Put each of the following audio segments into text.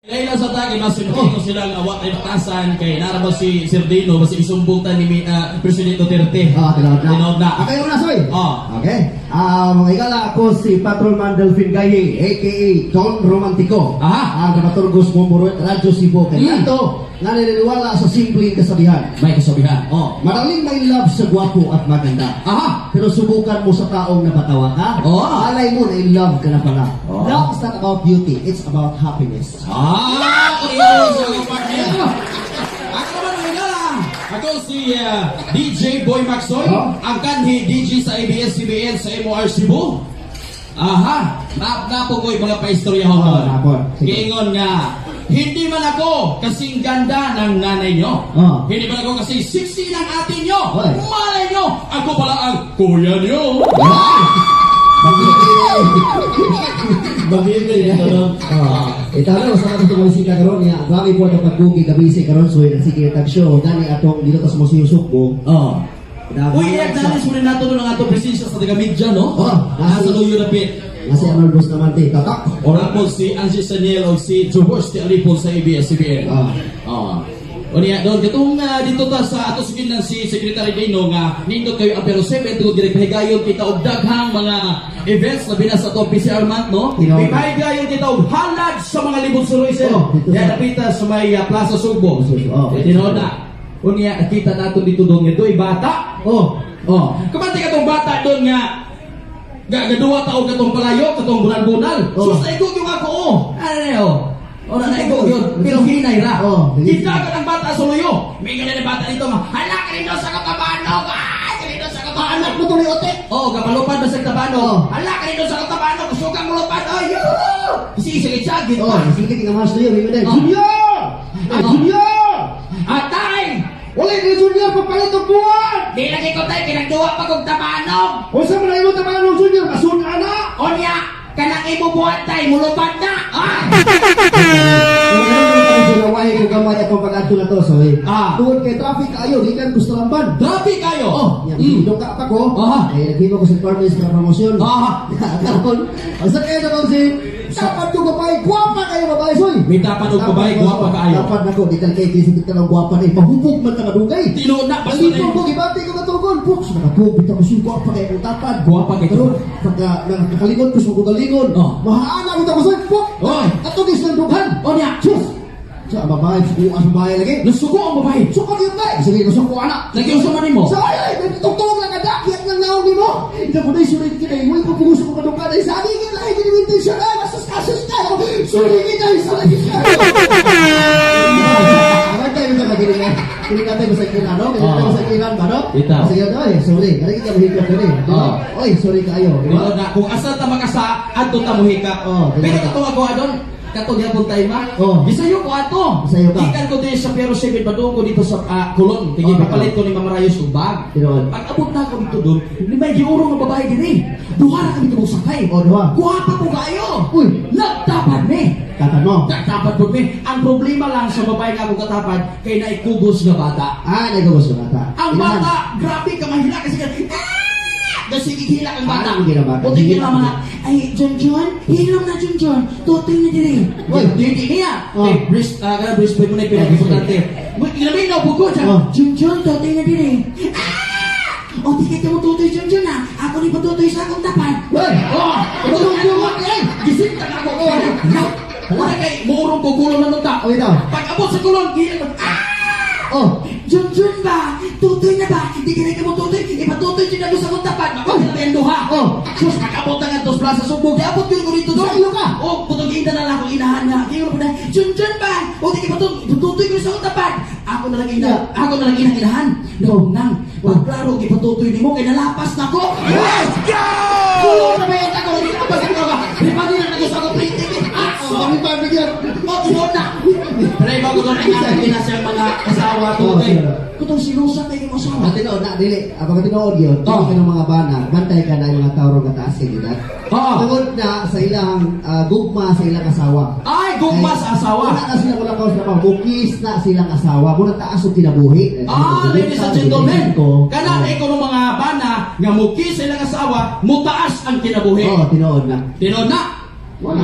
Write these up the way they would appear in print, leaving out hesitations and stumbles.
Kailan sa tagi mas oh. Sila nga wa ay batasan kay nara ba si Sir Dino basi isumbong ta ni President Duterte. Ah, tinuod na. Tinuod na. Okay, una, Soy. Oh. Okay. Ah, mga higala, ako si Patrolman Delphine Gaye, aka Don Romantico. Aha. Ang dramaturgos mo Radyo Cebu. Kaya ito, naniniwala sa simpleng kasabihan. May kasabihan. Oh. Madaling may love sa gwapo at maganda. Pero subukan mo sa taong napatawa ka. Oo. Alay mo na in love ka na pala. Oo. Love is not about beauty, it's about happiness. Ah, iyo sa akong partner. Ako naman, mga higala. Ako si DJ Boy Maxoy, Oh. ang kanhi DJ sa ABS-CBN sa MOR Cebu. Aha, napo ko'y mga paistorya ho. Oh, napon. Sige. Giingon nga, hindi man ako kasing ganda ng nanay nyo. Oh. Hindi man ako kasing sexy ng ate nyo. Hoy. Malay nyo, ako pala ang kuya nyo. Mabigay na. Oh. Ito na sa ato itong bisita karon niya. Grabe po itong pagbugi gabi si karon, so sige tag show gani atong dito ta sa Museo Sugbo. Oh. Uy, iyak na rin nato nun ang ato presensya sa taga-media, no? Oh, Nasa luyo na pit. Nasa Arnold Bustamante, tatak. Ora po si Angie Saniel o si George T. Alipon sa ABS-CBN. Ah. Oo. O niya, doon, katong dito ta sa ato sige lang si Secretary Dino nga nindot kayo ang pero 7 tungod diri pahigayon kita og daghang mga events labi na sa atong PCR month, no? Tinuod. Pahigayon kita og halad sa mga libot suroy, sir. Oh, dito Yan sa- napita sa may Plaza Sugbo. Oh. Tinuod na. O niya, nakita nato dito doon nga doy bata. Oh, Oh, kumante katong bata doon nga ga gaduwa taog katong palayo, katong bunal-bunal. Oh. Sus, naigog yung ako, oh. Ano na oh. Oh, na naigog yun. Pero hinay ra. Oh, Gidagan ang bata sa luyo. May ganun ang bata dito, ma. Hala ka rin sa katabanog. Ay, ka rin sa katabanog. Anak mo tuloy ote. Oh, kapalupad ba sa katabanog? Oh. Hala ka rin sa katabanog. Sugang lupad. Ay, yo. Sige, sige, Oh, sige nga mas tuyo, may Oh. Junior! Ah, Oh. Junior! Atay! Wala ni Junior papalit og buwan. Di lagi ko tayo, kinagduwa pa kong tabanog. Unsa man imo tabanong, Junior? Masun ana. Onya, kanang imo buhat tay, mulupad na. Ah! Sinawahi ko gamay akong pag-adto na to, soy. Ah. Tungod kay traffic kaayo, gikan ko sa Lamban. Grabe kayo. Oh, yan, mm. Ka pa ko. Aha. Eh, naghimo ko sa permit sa promosyon. Aha. Karon, ang sa kayo na si tapad ko babae, gwapa kayo babae, soy. May tapad og babae, gwapa kaayo. Tapad na ko, di kay kay sa ka ng gwapa ni, mahubog man ta madugay. Tinuod na, basta Balito na- ko, gibati ko katugon. Puks, nakatug, bitaw ko siya, gwapa kayo kong tapad. Gwapa kayo. Karon, pagka nakalingon ko sa kagalingon, Oh. mahaana bitaw ko, soy, puk. Oy. Ato di silang dughan. Oh, niya. Sus! Sa babae, suko ang babae lagi. Nasuko ang babae. Suko yun ba? Sige, nasuko anak. Nagiusa man nimo. Sa ay, ay, tugtog lang ka dakit ng naong nimo. Ito ko na sulit kita. Iwi ko puguso ko kadungka na sabi kita ay giniwintin siya. Ay, masus kasus ka. Sulit kita, sulit kita. Ang tayo ka magilingan. Kilingan tayo sa kilan, no? Kilingan tayo sa kilan ba, no? Bitaw. Sige, ay, sorry. Kaya kita mahikap din eh. Di ba? Oo. Oy, sorry kayo. Di ba? Tinuod na kung asa ta makasa adto ta mohika. Oh, Pero tinuod na. katong ako adon, katong gyapon tayo ma. Oh. Gisayo ko ato. Gisayo ka. Gikan ko diri sa Pero 7 padung ko dito sa Kulon. Tige Oh, papalit ko ni Ma'am Rayos og bag. Tinuod. Pag abot na ako dito doon, may giurong nga babae diri. Duha ra kami tubog sakay. Oh, duha. Guwapa ko kaayo. Uy. Nagtapad ni. Tatad mo. Nagtapad po ni. Ang problema lang sa babae nga akong katapad kay naikugos nga bata. Ah, nagugos ka bata. Ang Inahan. bata, grabe ka mahila kasi ka, ah! Kasi hila ang bata. Ah, ang ginabata. Buti gina mga, ay, John John, hilom na John John, tutoy na diri. Uy. Di niya. Oh. Eh, bris, kana bris boy mo na yung pinag-importante. Ginamay na bugo siya. Oh. John John, tutoy na diri. Ah! O, di kayo mo tutoy, John John, ah. Ako ni patutoy sa akong tapad. Uy! Oh! Tulong-tulong eh! Gising ka ako. Oh! Wala kay, muurong ko gulong na nunta. Oh, itaw. Pag abot sa gulong, gihila ko, ah! Oh! Jun Jun ba? Tutoy na ba? Hindi ka na ka mo tutoy. Ipatutoy siya na sa kong tapat. Makakita na yung duha. Oh. Sus, nakabot na nga dos plaza sumbong. Giabot yun ko dito doon. Sa iyo ka? Oh, putong ina na lang akong inahan niya. Kaya ko na, Jun Jun ba? O di ka patutoy ko sa kong tapat. Ako na lang ina. Ako na lang ina inahan. No, nang. Pagklaro, ipatutoy ni mo kay nalapas na ko. Let's go! Kulo na ba yung tako? Nalapas na ko. Ripani na nagos ako printing. Ah, Oh, kami pa bigyan. Oh, tinuod na. Pero iba ko doon, ang na siyang mga asawa to. Oh, Kay, tinuod. kutong sinusa kayo yung asawa. Ang tinuod na, dili. Ang tinuod yun, Oh. dili ka ng mga bana, bantay ka na yung mga tao rong kataas kay edad. Oo. Tungod na sa ilang gugma sa ilang asawa. Ay, gugma sa asawa. Wala na sila wala kaos na mukis na silang asawa. Muna taas og kinabuhi. Ah, ladies and gentlemen, kana na ikaw ng mga bana nga muki sa ilang asawa, mutaas ang kinabuhi. Oo, tinuod na. Tinuod na. Wala.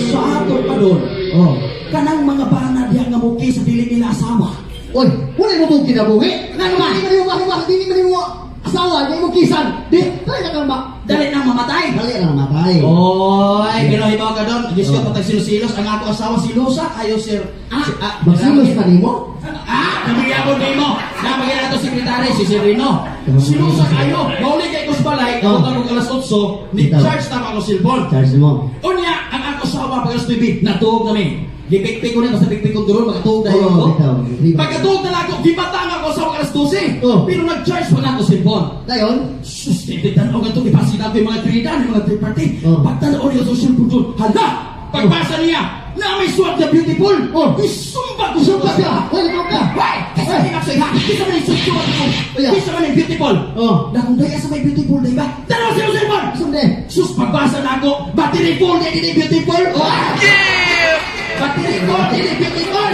Sa ato pa doon, Oh. Kanang mga bana diha nga muki sa dili nila asawa. Oy, wala mo mong kinabuhi. Nga naman? Dili man mo dili man mo asawa, di mo kisan. Di, dali na kang ma. Dali nang mamatay. Dali na mamatay. Oy, pero hibaw ka doon. Diyos ko, Oh. patag silos-silos. Ang ako asawa, silosa. Kayo, sir. Ah, Magsilos pa nimo? Ah, nabigyan ko nimo. Namagyan nato sekretary si Sir Rino. Silosa kayo. Mauli kay Kusbalay, Oh. abot ako alas 8, ni Bitaw. charge na ako cellphone. Charge mo. Unya, ang ako asawa pag alas 9, natuog kami. Gipikpik ko na, basta pikpik ko doon, magatuog dahil Oo, ko. bitaw. Pagkatuog na lang ako, gibatang ako asawa alas 12. Oh. Pero nag-charge pa na ako cellphone. Dayon? Sus, tinitan-o ka ito, ipasin ako yung mga tridan, yung mga third party. Oh. Pagtanaw niya sa cellphone doon, hala! Pagbasa niya, na may swag na beautiful! Oh. Isumba ko Sumpa siya. Hoy, ikaw ka. Why? Kasi Ay. may maksoy ha? Kisa man yung susuwag ko. Uya. Kisa man yung beautiful. Oh. Na kung daya sa may beautiful, di ba? Dalawa sila cellphone! Sunde. Sus, pagbasa na ako, battery full, di di beautiful. Oh! Yeah! Battery full, di di beautiful.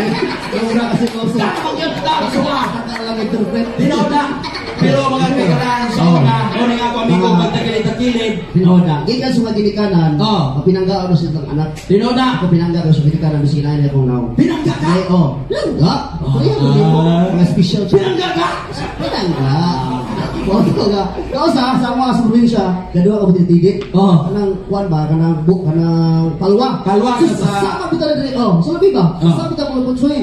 Mura kasi ko sa. Tama yun, tama sa Kata lang interpret. Tinood na. Pero mga kailangan sa una, una nga ako amigo, pagtagilid-tagilid. Tinood na. Gikan sa mga ginikanan, Oh. pinanggaon na silang anak. Tinood na. Ako pinangga ko sa ginikanan, bisig na akong naong. Pinangga ka? Ay, oh. Pinangga? Kaya mo mo. Mga special. Pinangga ka? Pinangga. Oh, ka. Kau sa mga sa probinsya, kadua ka buti. Oh. Kanang kuan ba, kanang buk, kanang palwa. Palwa Sus, sa- sama bitaw na diri. Oh, sa labi ba? Oh. Sama bitaw mo putsoy.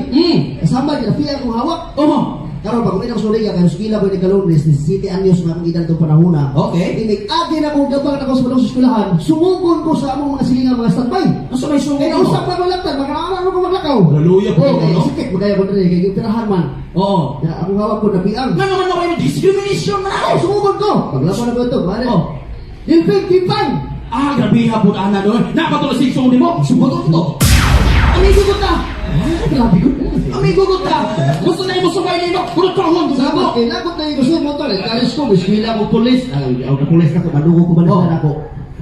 Kasama gyud piya akong hawak. Oh. Karon pag uminom sa Liga, kay Skila ko ni Kalunes, ni City Anyos nga akong edad itong panahona. Okay. Inig agi na ko gabang na ko sa padung sa eskwelahan, sumugon ko sa among mga silingan mga standby. Asa may sungo Kaya mo? usap na ko lang tan, makaraan ko maglakaw. Hallelujah, Oh, kay no? sakit magaya ko diri kay gipirahan man. Oo. Ya, akong hawak ko napiang. Nga naman ako yung discrimination na Oh, sumugon ko. Paglaban na ko ito, mare. Oh. Dilpig timpang. Ah, grabe hapon ana doon. Napatuloy si song nimo. Subuton to. Amigo ko ta. Ah, grabe ko. Amigo ko ta. Gusto na imo sumay nimo. Kuno kahon ko Salamat mo. kay lagot na yung gusto mo to. Kalis ko, eskwela ko pulis. Ay, ako pulis na ko, madugo ko man Oh. na ako.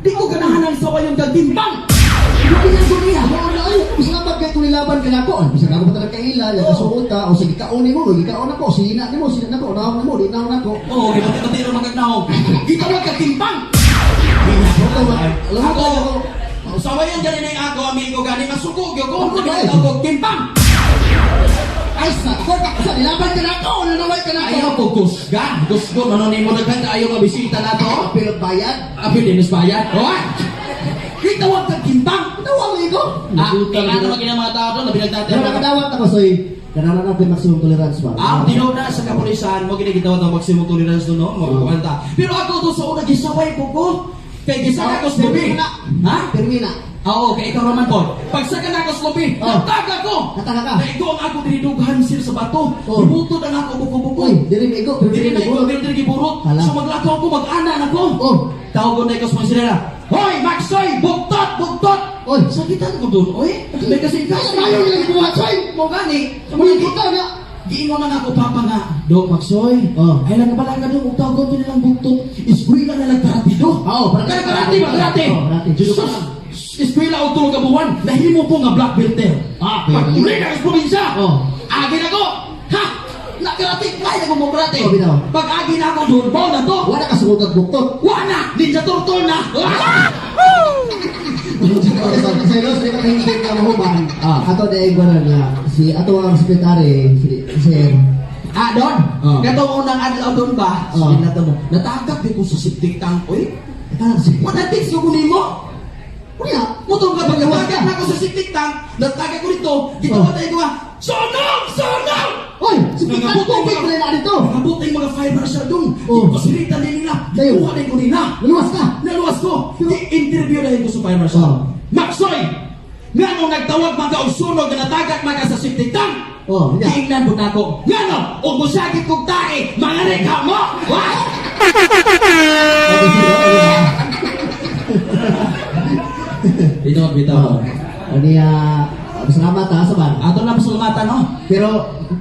Di ko ganahan ang sawa yung gagtimbang. Grabe na niya. Oo na, ay, salamat kay kung nilaban ka na ako. Ay, bisag ako pa talaga kaila, ya kasuota, o sige kaon nimo, gikaon ako, sina nimo, sina nako, naong nimo, di naong nako. Oo, gibati-bati ro magagnaong. Gitawag ka timbang. Alam mo Ako, ako. sawayan gani na yung ako, amigo gani, masuko, gyud ko, Ano ba eh? ako, timbang. Ay, sa ako ka sa nilaban ka na ako, nanaway ka na ako. Ayaw ko kusga, kusgo, ano ni mo daghan ayaw nga bisita na to. Pero bayad. Apil din bayad. Hoy! Gitawag ka timbang. Tawag ko. Ah, kailangan naman mga tao doon, nabinag natin. Pero nakadawat ako soy, kanalan natin maximum tolerance ba? Ah, tinaw na sa kapulisan mo ginigitawad ang maximum tolerance doon, no? Magkukanta. Pero ako to sa una, gisaway po ko. Kay gisaka ko sa lubi. Pirmi na. Ha? Pirmi na. Ah, Oo, kay ikaw raman po. Pagsaka na ako sa lubi, Oh. nataga ko. Nataga ka? Naigo ang ako dinidughan sir sa bato. Oh. Ibutod ang ako buko-buko. Uy, diri migo, pero Dili diri na ikaw, migo. dili dili giburot. Hala. So maglakaw ko, mag-ana na ko. Oh. Tawag ko na ikaw sa mga sinera. Hoy, Maxoy! Buktot! Buktot! Oy. Sakitan ko doon, oy. May kasi Kaya tayo nila gibuhat soy. Mo gani. Uy, buta na. Giingon na nga ako, papa nga. Dok, Maxoy. Oh. Ay lang pala ka dong, ug tawag ko nilang buktot. Eskwela na lang karate do. Oo, para karate ba karate? Oo, karate. Judo ka Sus, lang. eskwela og tulo ka buwan, nahimo ko nga black belter. Ah, Pag uli na sa probinsya. Oh. Agi na ko. Ha! Nakarate, kaya ko mo karate. Oh, bitaw. Pag agi na ako doon, bao na to. Wala ka sugod og buktot. Wala! Ninja Turtle na! Sa di ka hindi ka mahuman. Ah. Ato na yung na si ato ang sekretary si Sir. Ah, doon. Oh. Katong unang adlaw doon ba? Oh. Sige na to mo. Natagak di ko sa septic tank, oy. Ah, si Wala text ko nimo. Unya, Mutong ka pag natagak na ako sa septic tank, natagak ko dito, gitawag tayo ko nga, Sunog! Sunog! Oy, si Pitan tubig na na dito. Nangabot ang mga fire marshal doon. Oh. Ipasilitan din nila. Dayo. Gikuha din ko nila. Naluwas ka. Naluwas ko. Di-interview na ko sa fire marshal. Oh. Maxoy! Nga nung nagtawag mga og sunog nga natagak mga sa septic tank. Oh, yeah. Giingnan po nako. Nga no, og musagit kog tae, mga rekha mo! What? Bitaw, bitaw. Aniya, salamat ha sa ban. Ato na pasalamatan, no? Pero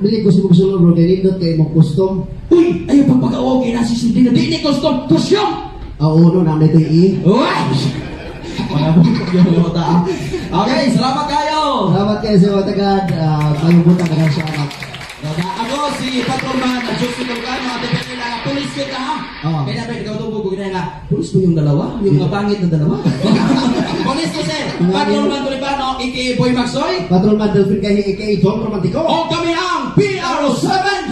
bili ko sa mong sulod bro kay nindot kay mong custom. Uy, ayaw pagpag-awaw kay nasi si Dina. Di ni custom, kusyong! Ah, uno na dito i. Uy! Mga bukog yung mga tao. Okay, salamat kayo! Salamat kayo sa mga tagad. Mayong butang ka sa anak. Ako si Patrolman Jose Tulcano, at ito nila, pulis kita ha. Oo. Kaya na, ikaw tubog ko na. nga, pulis mo yung dalawa? Yung mga pangit na dalawa. Pulis ko, sir. Patrolman Tulipano, aka Boy Maxoy. Patrolman Delphine Kahi, aka Don Romantico. O kami ang PRO 7.